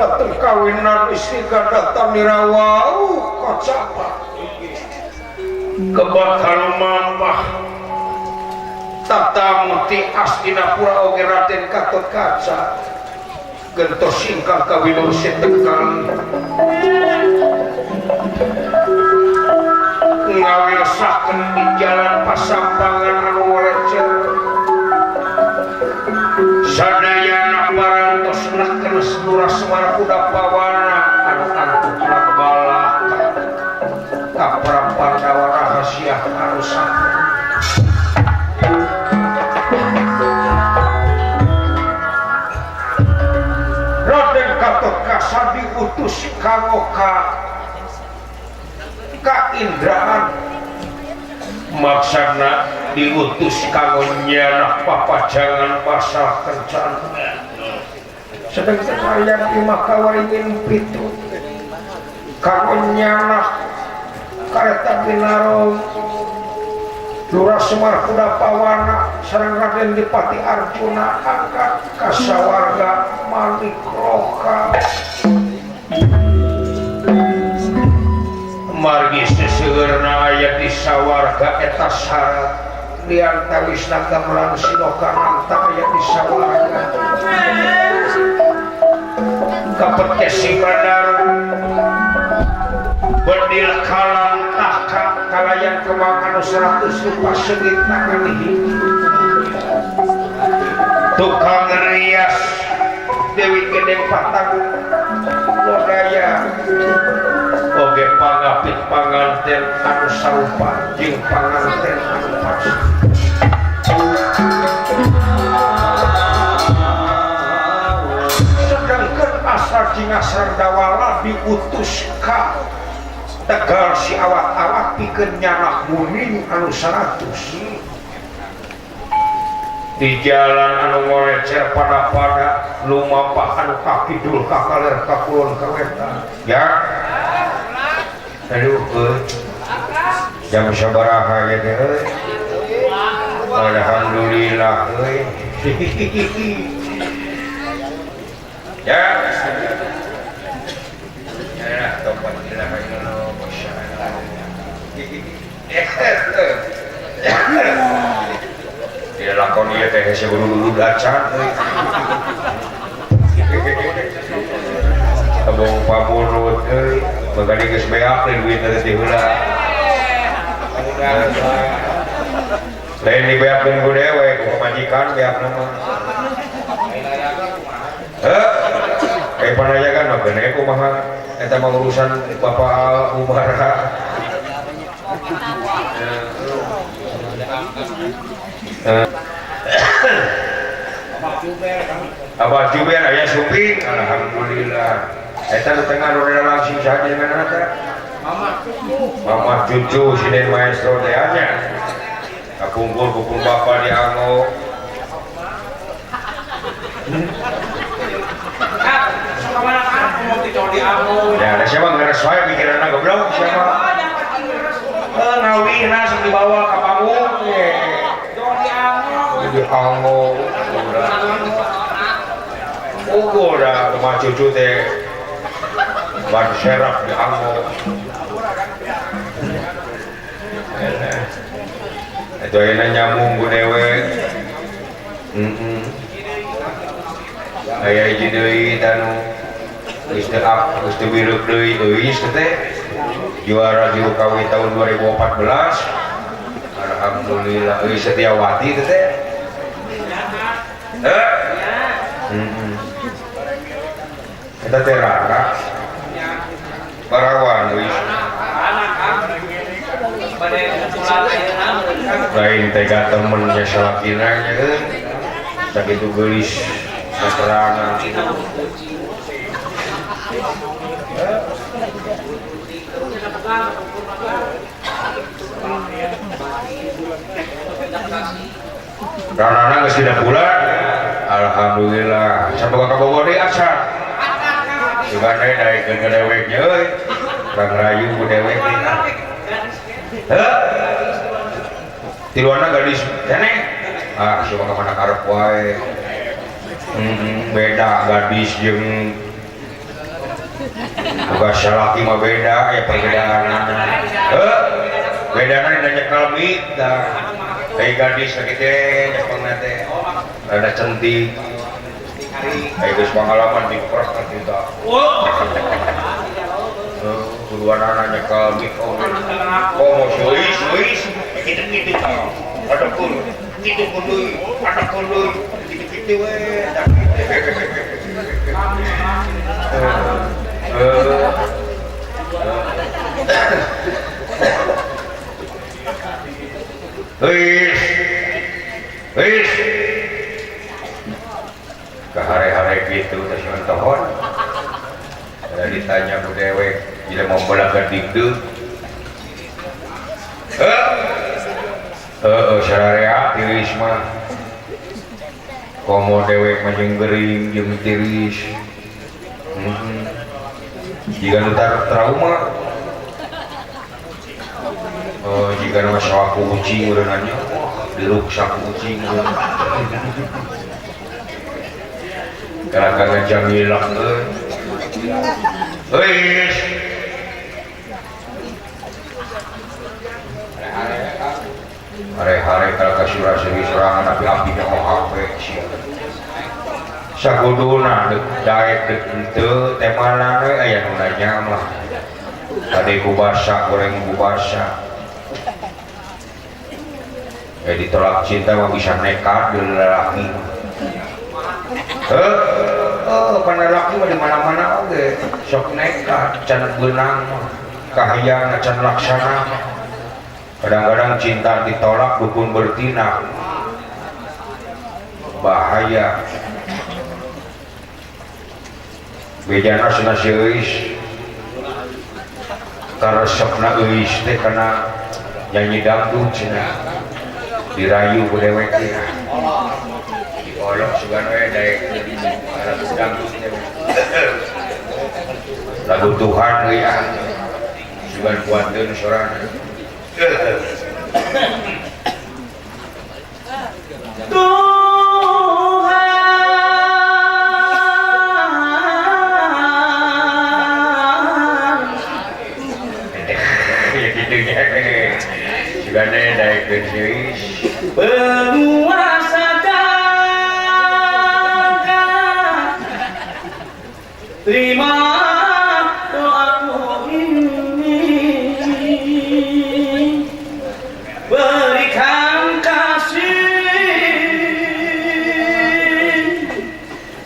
Dateng kawinan istri gadah tamirawau kocapa kebakal mampah tatamu ti Astinapura oge Raden Gatotkaca gentos ingkang kawinur setekal ngawilsakeun di jalan pasampangan anu warecer sadayana parantos neken Lurah Semar Kuda Pawana anu antukna balah ka para Pandawa rahasia anu sampun. Raden Gatotkaca diutus kanggo ka kaindraan maksana diutus kanggo nyanah papajangan pasal kencan sedangkan kalian imah kawaringin pitu kanggo nyanah kareta binarong Lurah Semar Kuda Pawana sareng Raden Dipati Arjuna angkat kasawarga Manikroka margi seseueurna aya di sawarga eta syarat diantawisna gamelan Sinokananta aya di sawarga kapetesi badar bedil kalang tahka kalayan kembang anu 100 rupa seungit nakalihi tukang rias Dewi Gedeng Patagung Lodaya oge pangapit panganten anu sarupa jeung panganten anu pas. Sedangkan asal Jingasar Dawala diutus ka Tegal si awak-awak pikeun nyanak muning anu 100 di jalan anu ngolecer pada-pada lumampah anu ka kidul ka kaler ka kulon ka wetan ya. Aduh euy jam sabaraha ieu teh euy alhamdulillah euy ya ya topan ilaha illallah masyaallah dia lakon ieu teh hese buru-buru dacan euy tabung pamurut euy bagani geus beak deui duit teh ti heula lain dibeakkeun ku dewek ku pamajikan beakna mah heuh kayak panajagan mah geuning kumaha eta mah urusan Bapak Umara. Abah Juber aya suping alhamdulillah eta nu tengah nu langsung saja dengan eta Mama cucu sinin maestro teh nya kapungkur pupung bapa dianggo ya ada siapa ngeres wae mikiranna goblok siapa ngawihna sok dibawa ka pamung dianggo ukur dah rumah cucu teh ban serap dianggo itu ayeuna nyambung ku dewe aya hiji deui tanu geus teu up geus teu bireup deui euis teh juara juru kawi tahun 2014 alhamdulillah euy Setiawati teh heuh eta teh rara parawan euy lain tega temennya salakina nya euy sakitu geulis saterana ranana geus dina bulan alhamdulillah saboga ka Bogor deui asa sugan we daekeun ka dewek nya euy urang rayu ku dewek heuh tiluanna gadis keneh ah coba ka mana karep wae beda gadis jeung Bukan salaki mah beda ya perbedaan. Heuh. Bedana dina nyekel mic tah. Ai gadis lagi teh nyepengna teh. Rada centik. Ai geus pangalaman diperes ka kita. Kuduanana nyekel mic oge. Komo suis suis kitu-kitu tah. Ada pun kitu kudu, ada kudu, kitu-kitu we. Heuis. Heuis. Kahare-hare kitu teh tohon. Ada ditanya ku dewek, bila mau belaga dingdeuk. Heeh, sararea tiris mah. Komo dewek mah jeung gering jeung tiris. Jika nu trauma. Oh, jika nu sawaku ucing urang nanya, diruksak ucing. Kalakana jangilak euy. Euis. Hare-hare kalau kasura seri serangan api-api nya HP sia. Saguduna deuk daek deuk henteu teh mana we aya nu nanya mah. Tadi ku basa goreng ku basa. Ditolak cinta mah bisa nekat di lelaki. Heuh, oh kana laki mah di mana-mana oge sok nekat can beunang mah. Kahayang can laksana mah. Kadang-kadang cinta ditolak dukun bertindak. Bahaya. Bejana cenah si Euis. Karesepna Euis teh kana nyanyi dangdut cenah. Dirayu ku dewek teh. Diolok sugan we daek lagu dangdut teh. Lagu Tuhan euy ah. Sugan kuateun sorana. Tuhan penguasa jaga, terima doaku ini, berikan kasih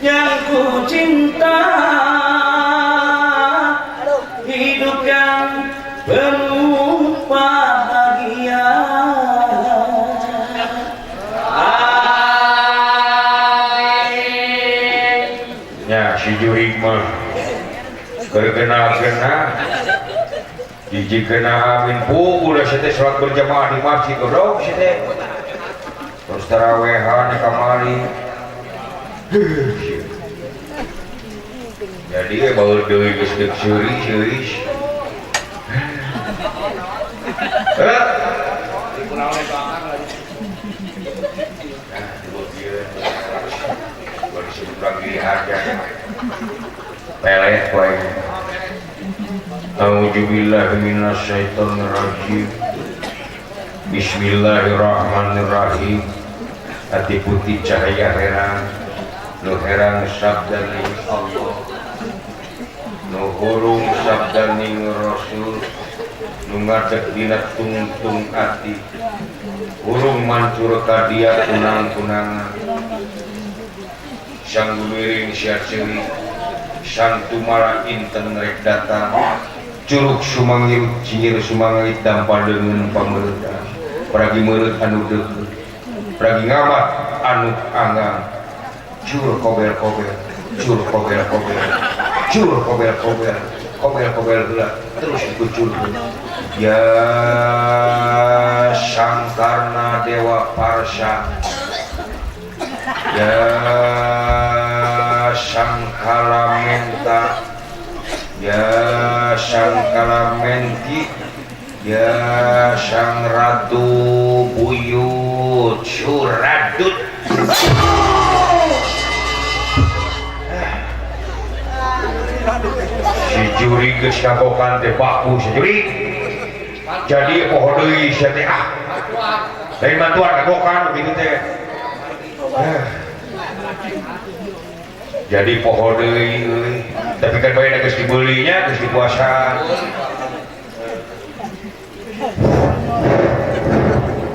yang ku cinta, hidup yang penuh bahagia. Amin. Ya si jurig mah kergena-gena jiji kena amin puguh dah teh salat berjamaah di masjid goblok si teh. Terus tarawehan kamari. Jadi baur deui geus deuk seuri-seuri. Heh. Pelet poe. A'udzubillahi minasyaitonirrajim. Bismillahirrahmanirrahim. Hati putih cahaya herang, nu herang sabdaning Allah, nu hurung sabdaning Rasul, nu ngadeg dina tungtung ati, hurung mancur ka dia kunang-kunangan. Sang gumiring sia ceuli, sang tumara inten rek datang, curug sumangirut cinyir sumangit dampal deungeun pameureutan, paragi meureut anu deukeut, paragi ngamat anu anggang, cur kobel-kobel, cur kobel-kobel, cur kobel-kobel, kobel-kobel heula terus dikucur. Ya Sangkarna Dewa Parsa, ya Sangkalamenta, ya Sangkalamenti, ya Sang Ratu Buyut Suradut. Si juri geus ngagokan teh baku si juri. Jadi poho deui sia teh ah. Lain bantuan ngagokan kitu teh. Jadi poho deui euy. Tapi kan bae geus dibeulinya, geus dipuasaan.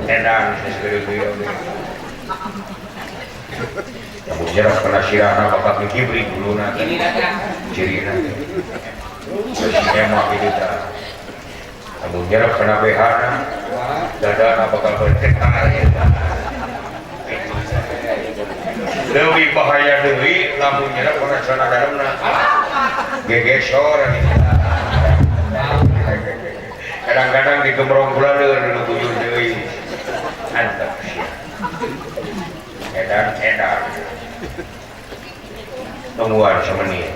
Edan geus gede oge. Lamun nyerap kana sirahna bakal mikibri guluna teh. Cirina teh. Geus emah kitu tah. Lamun nyerap kana behana, dadana bakal bergetar eta. Leuwih bahaya deui lamun nyerap kana celana dalemna. Gegesor kadang-kadang digembrong kula leueur nu bujur deui. Antep sia. Edan-edan. Tungguan semenit.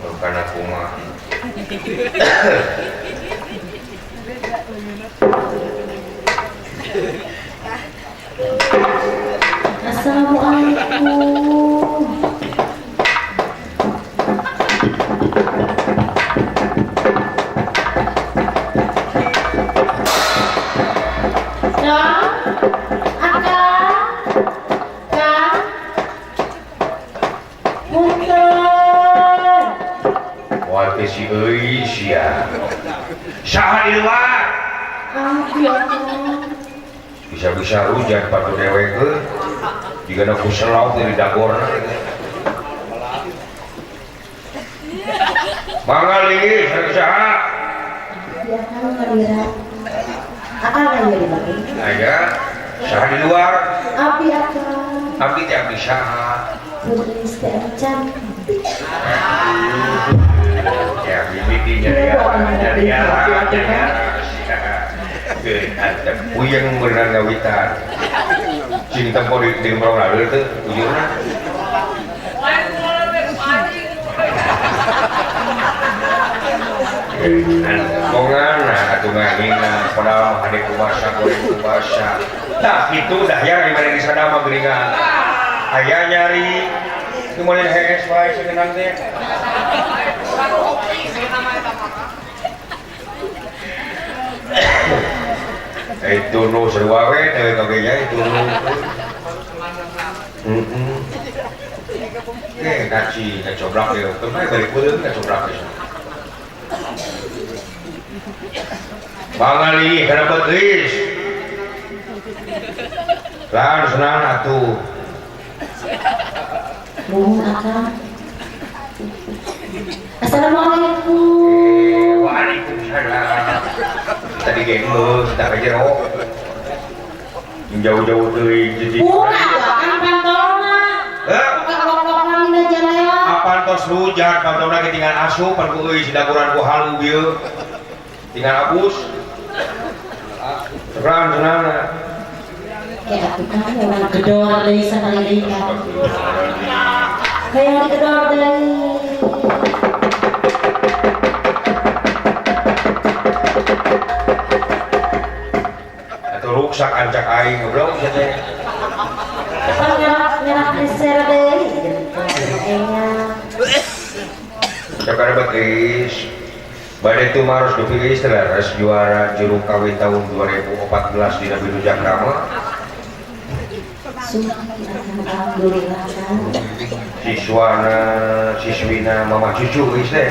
Bukan aku mah. Assalamualaikum. Kang, akang, kang, punten. Wah, si euy sia. Saha di luar? Bisa-bisa hujan patu dewek euy. Jigana ku selaut dari dagorna. Mangga lagi saha? Ya kang ngadira. Akang aya di bagi. Aya, saha di luar? Abdi akang. Abdi teh abdi saha? Putri teh cantik. Ya bibi nyari nyari nyari puyeng berenang ngawitan. Cinta po di merong lalu itu ujungnya. Kongan atuh ngahina padahal hade kubasa goreng kubasa. Tah kitu dah ya gimana di sadama geuningan. Aya nyari kumaha hees wae sagenang teh. Itu nu sarua we deui kabeh nya itu nu. Heeh. Eh kaci kacoblak ieu. Kumaha bari peuleum kacoblak ieu. Bangali kana betis. Lan senang atuh. Nuhun akang. Assalamualaikum. Waalaikumsalam. Tadi genggeus tak jero. Jauh-jauh teuing jadi. Punah akang pantolna. Heuh. Apaan tos hujan pantolna ge tinggal asup pan ku euy sidaguran ku halu bieu. Tinggal abus. Terang senana. Kayak atuh kan urang gedor deui sakali deui kan. Hayang digedor deui. Atuh ruksak ancak aing goblok sia teh. Pan ngerak geser deui kayaknya. Cakar betis. Bade tumaros dupi geus leres juara juru kawin tahun 2014 di Nabi Jakrama. Alhamdulillah. Siswana siswina mama cucu geus teh.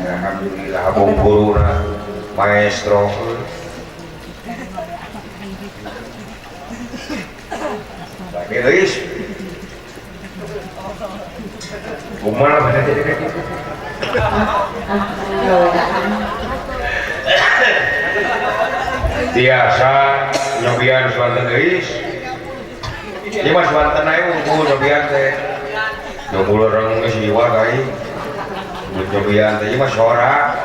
Alhamdulillah abong guruna maestro. Bade geus. Kumaha bade teh? Tiasa nyobian suanten geus. Ieu mah suanten ae unggul nyobian teh. Jomblo urang geus jiwa kai. Nyobian teh ieu mah sora.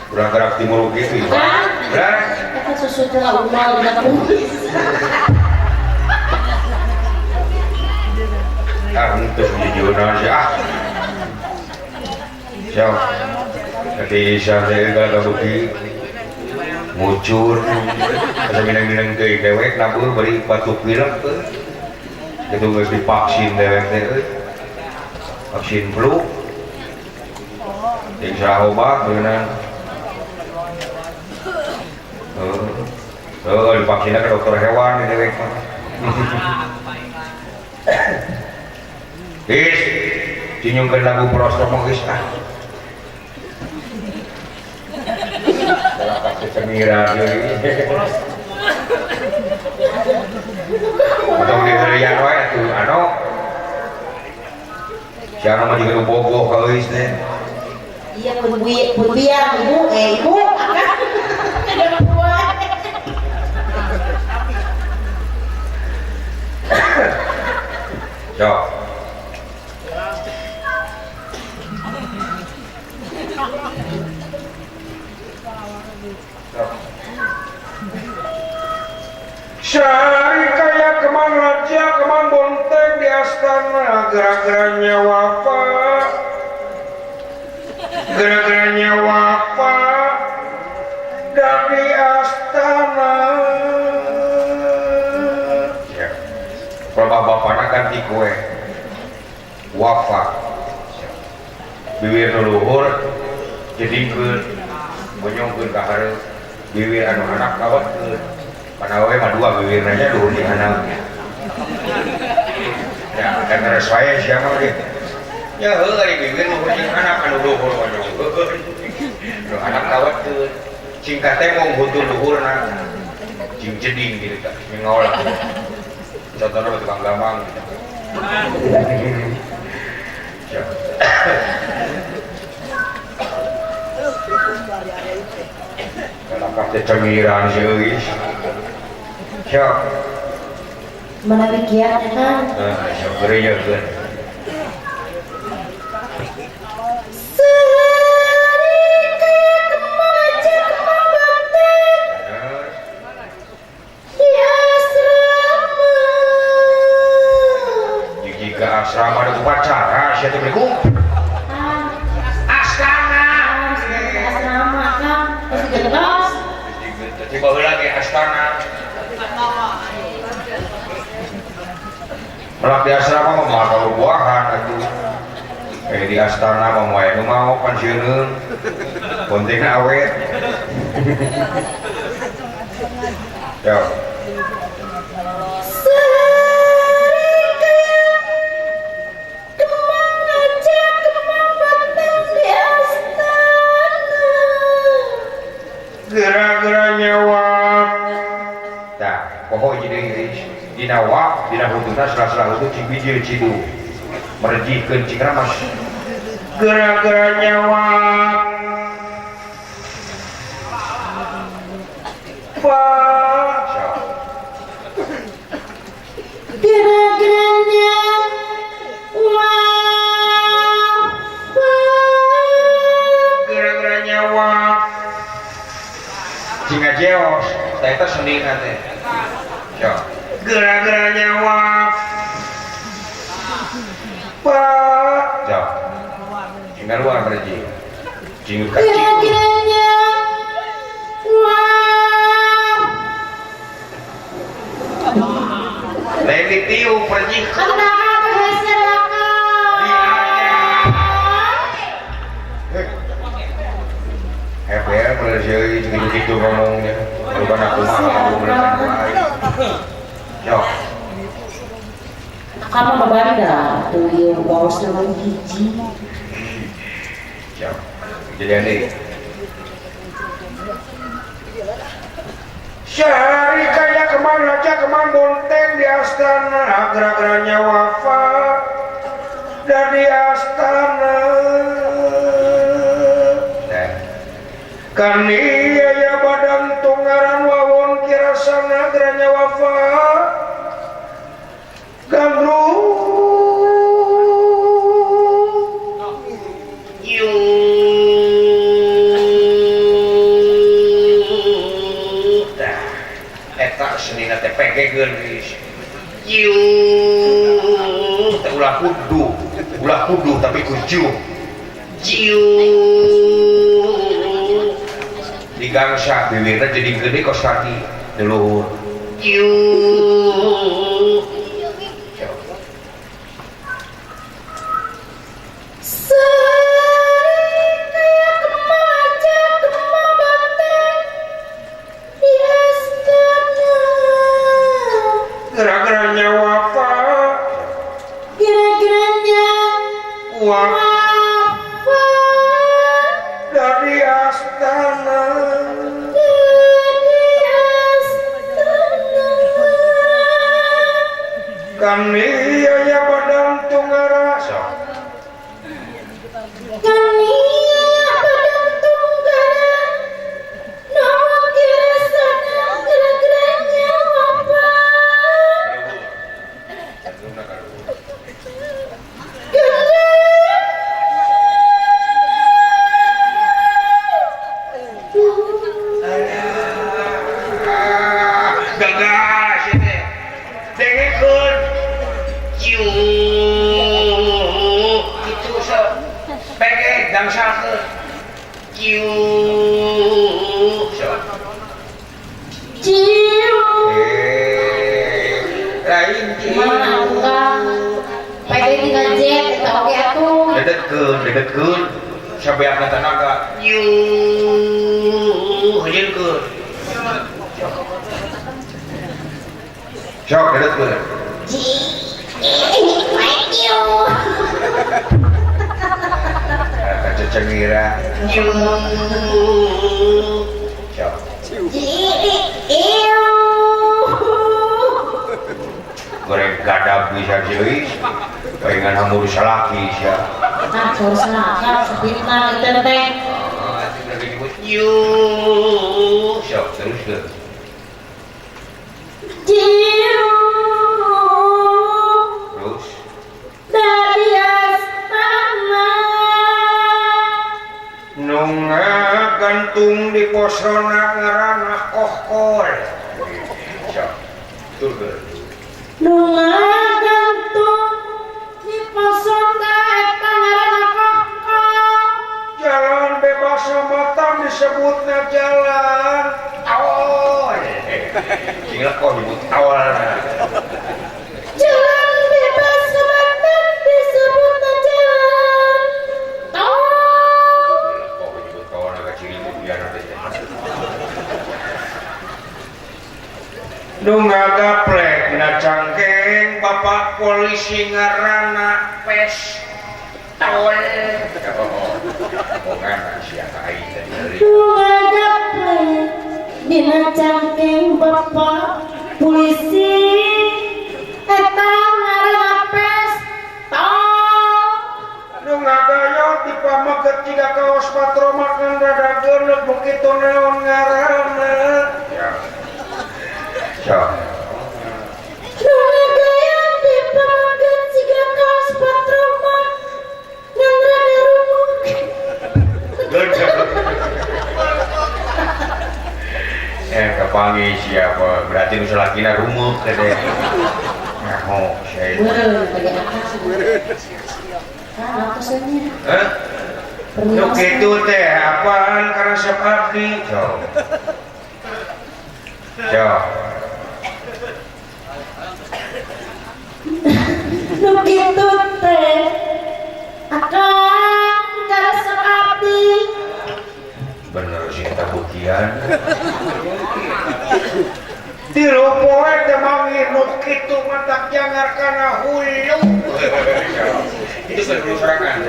Urang gerak timur kitu ieu. Lah, eta susu teh umal dina kumis. Ah, henteu jujurna sih ah. Siap. Jadi sampai kalau bukti mucur, asa minang-minang teuing dewek nabur bari batuk pilek teh. Itu geus divaksin dewek teh euy. Vaksin flu. Jeung saha obat beunang. Heuh, divaksinna ke dokter hewan di dewek mah. Geus, cinyungkeun lagu prostro mah geus ah. Salah cemiran deui. Atau di harian wae atuh anu. Si anu mah juga bogoh ka euis teh. Iya pun biang ibu, ibu. Ada buat. Sok. Syari kaya kemang raja kemang bonteng di astana gara-garanya wafa gara-garanya wafa dari astana ya. Kalau bapak-bapakna ganti kue wafa ya. Bibir nu luhur jadikeun bonyongkeun ka hareup bibir anu anak kawatkeun panawe mah dua bibirnya luhur di anaknya. Ya, dan terus saya siapa gitu. Ya heuh ari bibir luhur jeung anak anu luhur mah heuh. Nu anak kawatkeun. Cing teh mong huntu luhurna. Cing jeding gitu tah, ngolah. Contohna tukang gamang gitu. Ya. Kalakah teh cengiran si euis. Siap. Menawi kiat kan? Siap geureuyeun. Sari kemang raja kemang bonteng di asrama. Jika asrama ada upacara, sia teh beli Astana. Asrama kan pasti jelas. Jadi baheula ge astana. Melak di asrama mah moal buahan atuh. Di astana mah moal nu mau pensiuneun. Pentingna awet. Yo. Sari kaya kemang raja kemang bonteng di astana. Gara-gara nyawa. Tah, poho jadi geus. Dina wak, dina hutuna sela-sela hutu cing bijil cidu. Merjihkeun cing ramas. Gara-gara nyawa. Pak. Gara-gara nyawa. Gara-gara nyawa. Cing ajeos, tah eta sendina teh. Sok. Gara-gara nyawa. Pak. Sok. Cing luar berji. Cing kacik. Gara-gara nyawa. Lain ditiup perji. Kenapa geser akang? FPR Malaysia gitu-gitu ngomongnya. Bukan aku mah, aku beneran baik. Yo. Kamu membanda tuh yang bawa senang hiji. Yo. Jadi aneh. Syari kaya kemang raja kemang bonteng di astana gara-garanya wafat dari astana. Kani ya badan tunggaran wawon kirasana geranya wafat gandrung yuk dah eta senina teh pegegeun geus yuk teh ulah kudu tapi kuju jiu di gangsa bibirna jadi gede kos kaki di luhur Kami aya badan tunggara sok. Kami aya badan tunggara nu kirasana geura-geura nyawa. Dedetkeun sabeakna tanaga yuh heujeunkeun sok dedetkeun eta cecengira yuh sok goreng gadab bisa deui palingan hamur salaki sia. Nah, salah, sepintar itu teh. Yuh, sok terus ke. Terus. Dari astana. Nu ngagantung di posona ngaranna kohkol. Sok, terus ke. Nu ngagantung di posona eta ngaranna kohkol. Jalan bebas hambatan disebutna jalan tol. Sing leko disebut tol. Jalan bebas hambatan disebutna jalan tol. Leko disebut tol naga ciri kemudian teh. Nu ngagaplek na cangkeng bapak polisi ngaranna pestol. Omongan sia ka aing tadi heureuy. Nu ngagaplek dina cangkeng bapak polisi eta ngaranna pestol. Nu ngagayot di pameget jiga kaos patromak ngan rada geuneuk begitu naon ngaranna. Ya. Sok. Nu ngagayot di pameget jiga kaos patromak ngan rada rumuk. Kapangi siapa berarti nu salakina rumuk teh. Nyaho sia. Beureum bagi akang. Ah, atusannya. Hah? Nu kitu teh apaan karesep abdi? Sok. Sok. Nu kitu teh akang karesep abdi. Bener sih eta buktian. Tilu poe teh manggih nu kitu matak jangar kana hulu. Itu kan sorangan.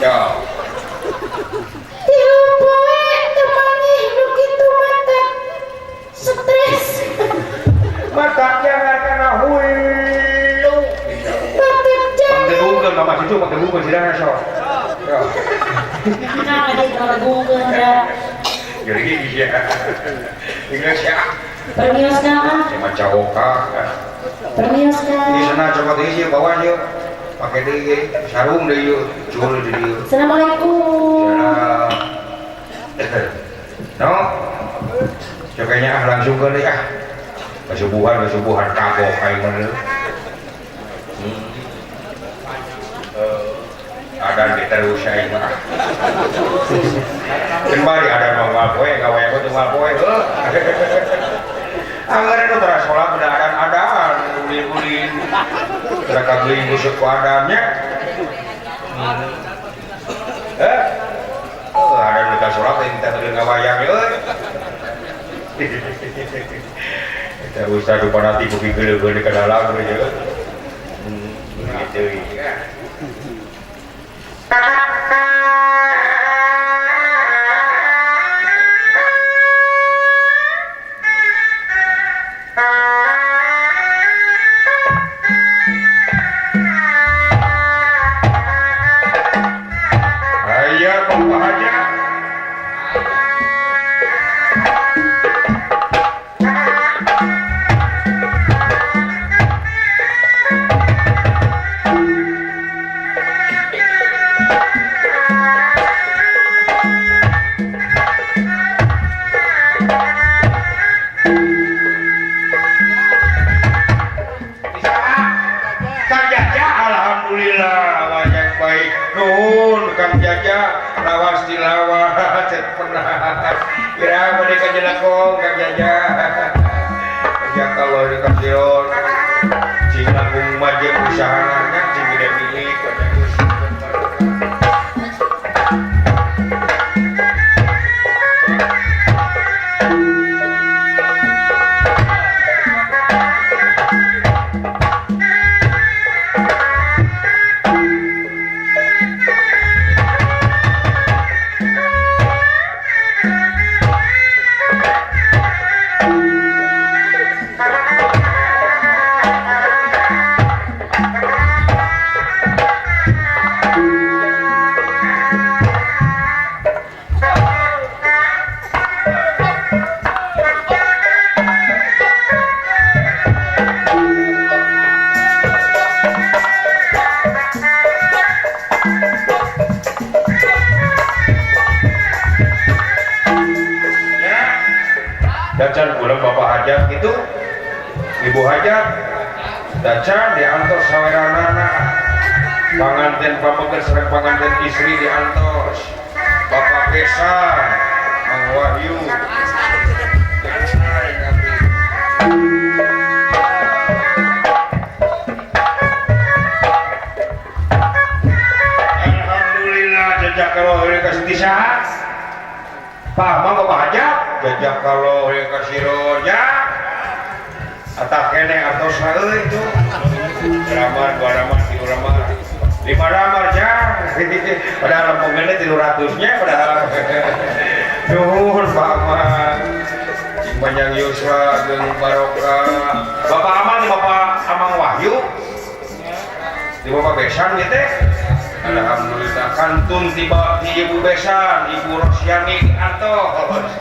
Yo. Tilu poe teh manggih nu kitu matak stres. Matak jangar kana hulu. Matak jangar. Pangdegungkeun mama cucu pangdegungkeun sidana sok. Yo. Nah, ada pangdegungkeun da. Jadi ya. Ingat ya. Permios ka. Sama cawoka. Permios ka. Di sana coba deui sih bawa yuk. Pakai deui sarung deui yuk. Cul di dieu. Assalamualaikum. Salam. No. Cokanya ah langsung ke deui ah. Kasubuhan kagok aing mah. Adan diterus aing mah. Kembali ada manggal poe gawe aku tunggal poe heuh. Anggar nu tara salat udah adan-adan ulin-ulin. Tara kageling busuk ku adannya. Eh. Oh, adan nu salat aing teh teu ngawayang euy. Eta ustaz rupa nanti kupi geuleuh ka dalam we ye. Gitu ya. aja. Ya kalau dikasih cing langkung majeng usahana cing gede milik dacan pulang bapak hajat gitu ibu hajat dacan diantos saweranana panganten pameget sareng panganten istri diantos bapak besan Mang Wahyu alhamdulillah jajak kalau kasih saha Pak Mang bapak hajat jajak kalau yang kasih roja atau kene atau sae itu ramar dua ramar tiga ramar lima ramar jang padahal pemainnya 300 nya padahal nuhun Pak Amang cing panjang yuswa jeung barokah Bapak Amang Bapak Amang Wahyu di Bapak Besan gitu alhamdulillah kantun tiba di Ibu Besan Ibu Rosyani antos.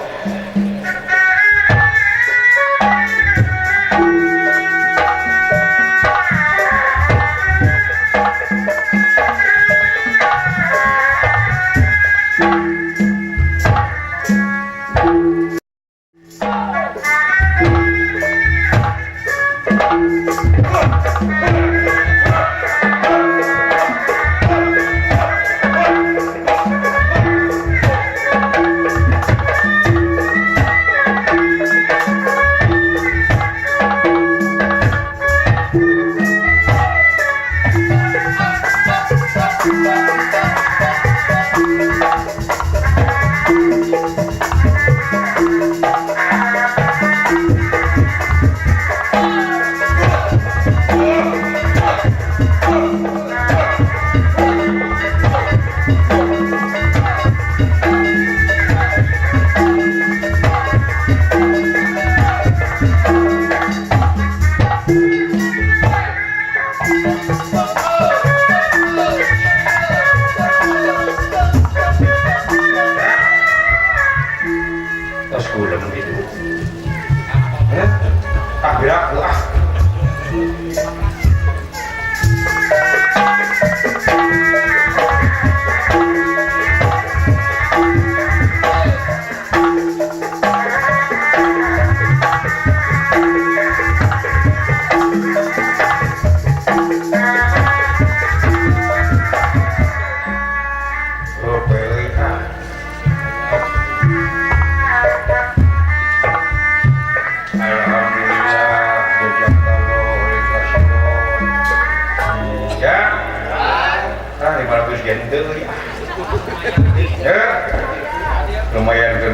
Lumayan ke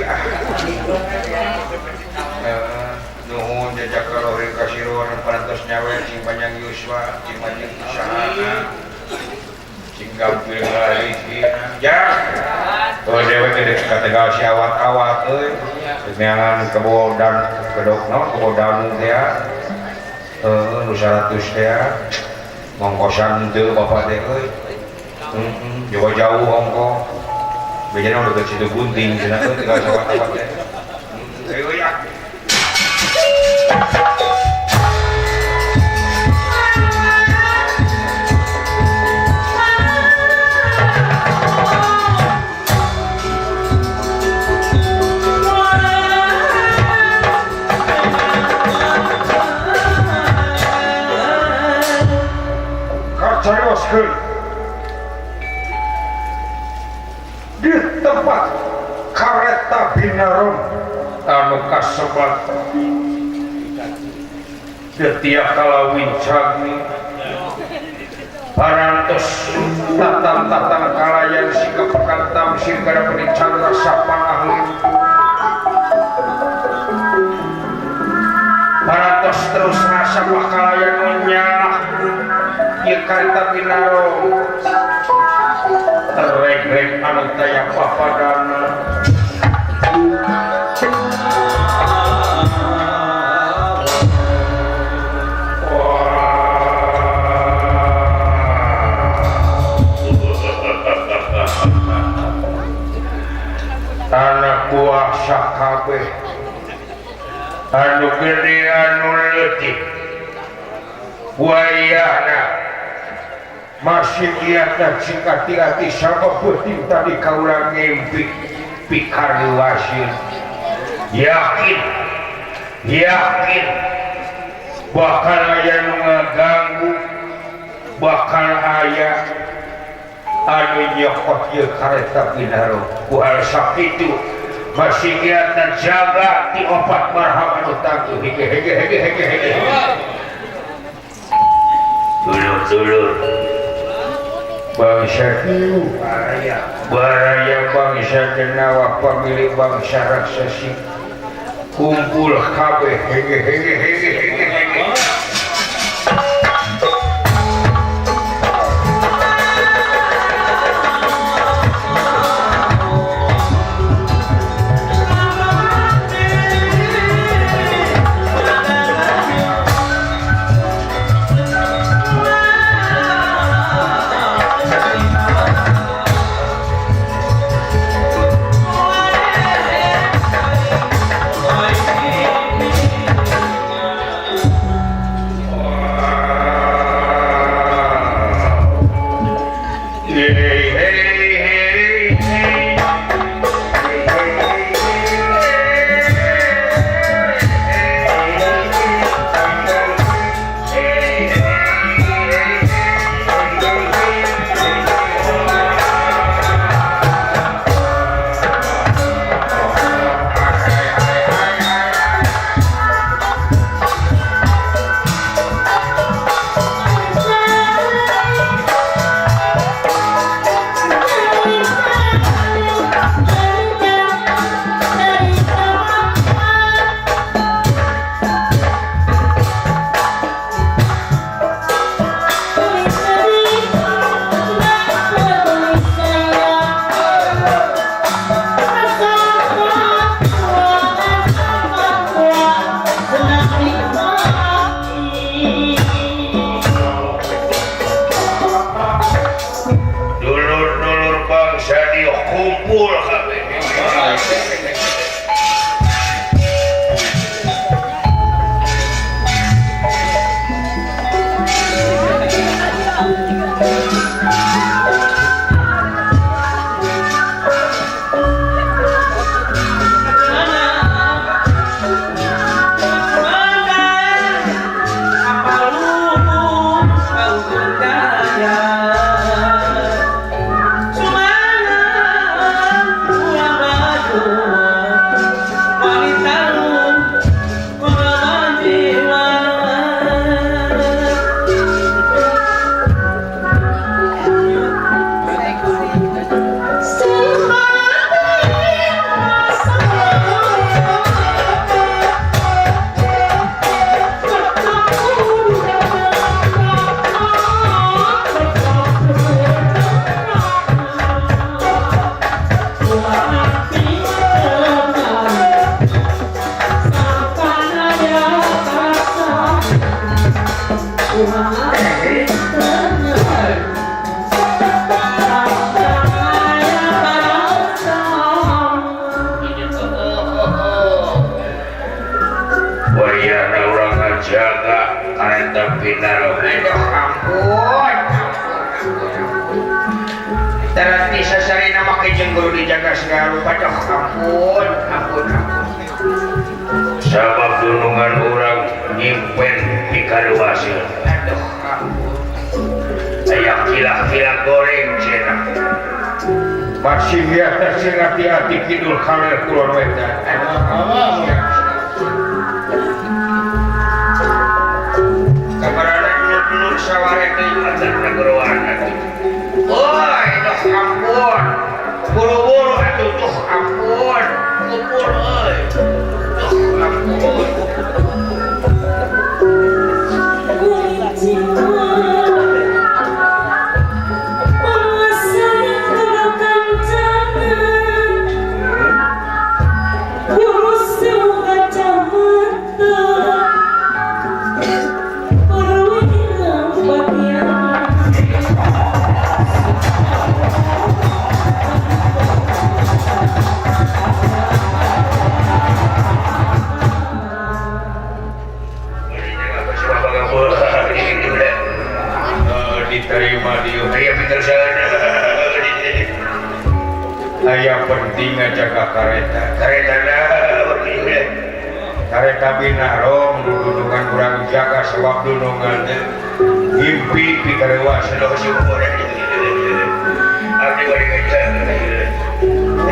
ah. Nuhun jajak kalau kasiron parantos nyawe sing panjang yuswa sing panjang usahana sing gampil ngalarisina ya. Oh dewe teh ka Tegal si awat-awat euy. Neangan kebo dan kedok naon kebo danu teh nu 100 teh mongkosan teu bapak teh euy. Jauh-jauh ongko. Bejana udah ke situ gunting cenah teh Tegal sawat-awat teh. Euy ah. Di tempat kareta Binarum anu kasebat setiap kala wincang parantos tatang-tatang kalayan sikap pekan tamsir kada penicang rasapan ahli parantos terus rasa kalayan menyalah ieu karita binaro terreg-reg anu taya papadana. Tanah kuasa kabeh anu gede anu leutik wayahna masih kiatan sing hati-hati sama peuting tadi kaula ngimpi pikareuaseun yakin yakin bakal aya nu ngaganggu bakal aya anu nyokot ieu kareta binaro ku hal sakitu masih kiatan jaga ti opat marham anu tangtuh hege hege hege hege hege dulur-dulur bangsa kieu baraya bangsa denawa pemilik bangsa raksasa kumpul kabeh hege hege hege hege hege. Sabab dunungan orang nyimpen di karuaseun. Aduh ampun. Aya kilah-kilah goreng cenah. Masih biasa sing hati-hati kidul kaler kulon wetan. Aduh. Aya pinter aya penting ngajaga kareta. Kareta kareta binarong dudungan kurang jaga sebab dunungan teh mimpi pikarewa sedoh syukur. Abdi bari ngajaga.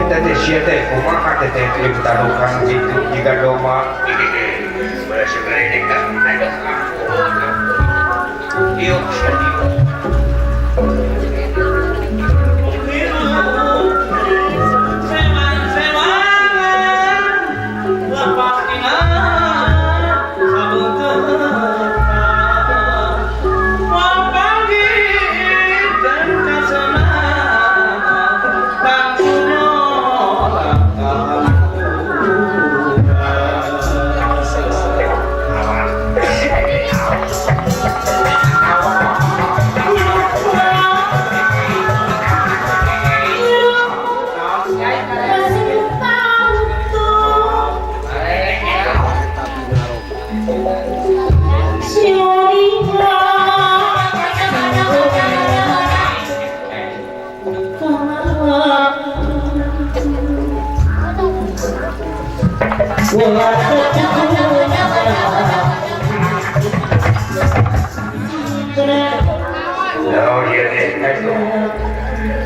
Eta teh sia teh kumaha teh teh taruhan kitu jiga doma. Berasa gede ka aduh ampun. Ieu sedih.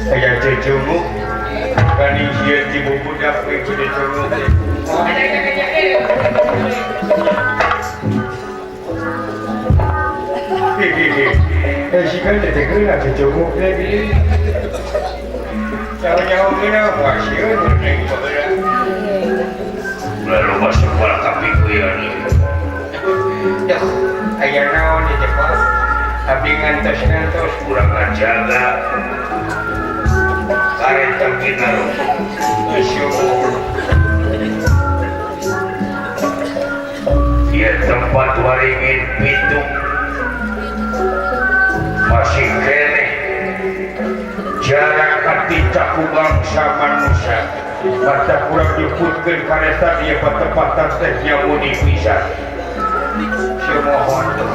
Saya cucumu kani sieun ti budak ieu cucu teh. Eh si kan teh geuna cucumu teh gini. Jauh-jauh geuna wah sieun teh baheula. Lalu masuk bola kapi kuyon. Duh, aya naon di teh Pak? Abdi ngantos-ngantos kurang ngajaga. Kareta binarong bersyukur. Dia tempat waringin pitung masih keneh jarak ketika ku bangsa manusia mata kurang diputkeun kareta dia patepatan teh nyamuni pisan. Semohon tuh.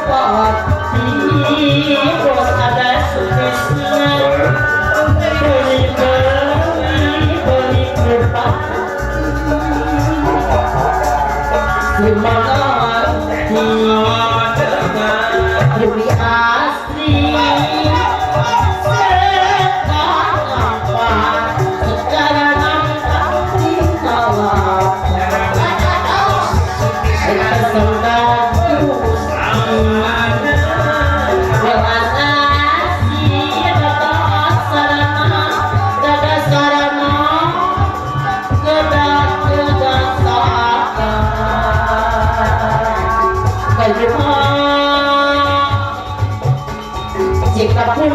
Bupati Bos ada Sukesna Beli beli beli bupati Simanati Dewi Asri Jika pun